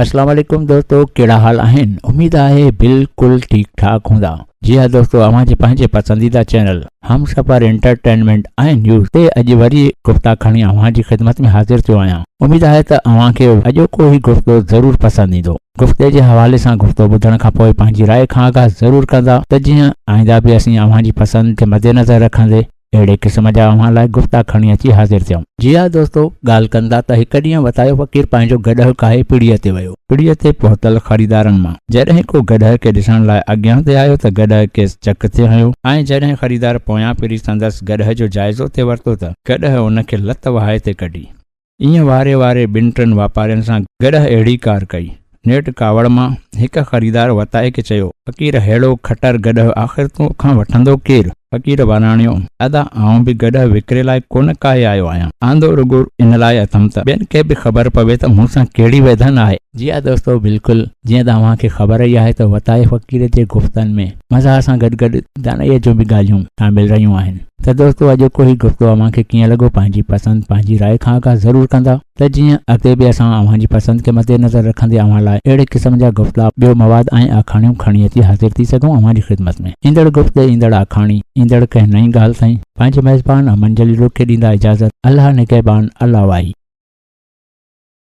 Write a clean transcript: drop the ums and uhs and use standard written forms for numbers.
اسلام عليڪم دوستو ڪهڙا حال آهن اميد آهي بلڪل ٺيڪ ٺاڪ هوندا جي ها دوستو اوهان جي پنهنجي پسنديده چينل هم سفر انٽرٽينمينٽ ۽ نيوز تي اڄ وري گفتا کڻي اوهان جي خدمت ۾ حاضر ٿيو آهيان اميد آهي ته اوهان کي اڄوڪو هي گفتو ضرور پسند ايندو گفتي جي حوالي سان گفتو ٻڌڻ کان پوء پنهنجي راء کان آگاهه ضرور ڪندا ته جيئن آئنده به اسين اوهان جي پسند کي مدنظر رکندي اهڙي قسم جا اوهان لاء گفتا کڻي اچي حاضر ٿيم. جي ها دوستو، ڳالهه ڪن ٿا ته هڪ ڏينهن وتايو فقير پنهنجو گڏهه ڪاهي پڙيء تي ويو. پڙيء تي پهتل خريدارن مان جڏهن ڪو گڏهه کي ڏسڻ لاء اڳيان تي آيو ته گڏهه کيس چڪ ٿي هنيو ۽ جڏهن خريدار پويان ڦري سندس گڏهه جو جائزو ٿي ورتو ته گڏهه ان کي لت وهائي ٿي ڪڍي. ايئن واري واري ٻن ٽن واپارين سان گڏهه اهڙي ڪار ڪئي. نيٺ ڪاوڙ مان هڪ خريدار وتائي کي چيو، فقير ههڙو کٽر گڏهه آخر تو کان وٺندو ڪير؟ فقير وراڻيو، ادا آئون به گڏهه وڪري لاء ڪونه ڪاهي آيو آهيان، آندو رڳو ان لاء اٿم ته ٻين کي به خبر پوي ته مون سان ڪهڙي ويڌن آهي. جي ها دوستو بلڪل جيئن ته اوهان کي خبر ئي آهي ته وتائي فقير جي گفتن ۾ مزاح سان گڏ گڏ دانائيء جون به ڳالهيون شامل رهيون آهن. ته دوستو اڄوڪو هي گفتگو اوهان کي ڪيئن لڳو پنهنجي پسند پنهنجي راء کان آگاهه ضرور ڪندا ته جيئن اڳتي به اسان اوهان جي پسند کي مد نظر رکندي اوهان لاء اهڙي قسم جا گفتا ٻيو مواد ۽ آکاڻيون کڻي اچي حاضر ٿي سگهون اوهان جي خدمت ۾ ايندڙ گفتي ايندڙ آکاڻي ايندڙ ڪنهن نئين ڳالهه تائين پنهنجي ميزبان امن جليل کي ڏيندا اجازت الله نگهبان الله واهي.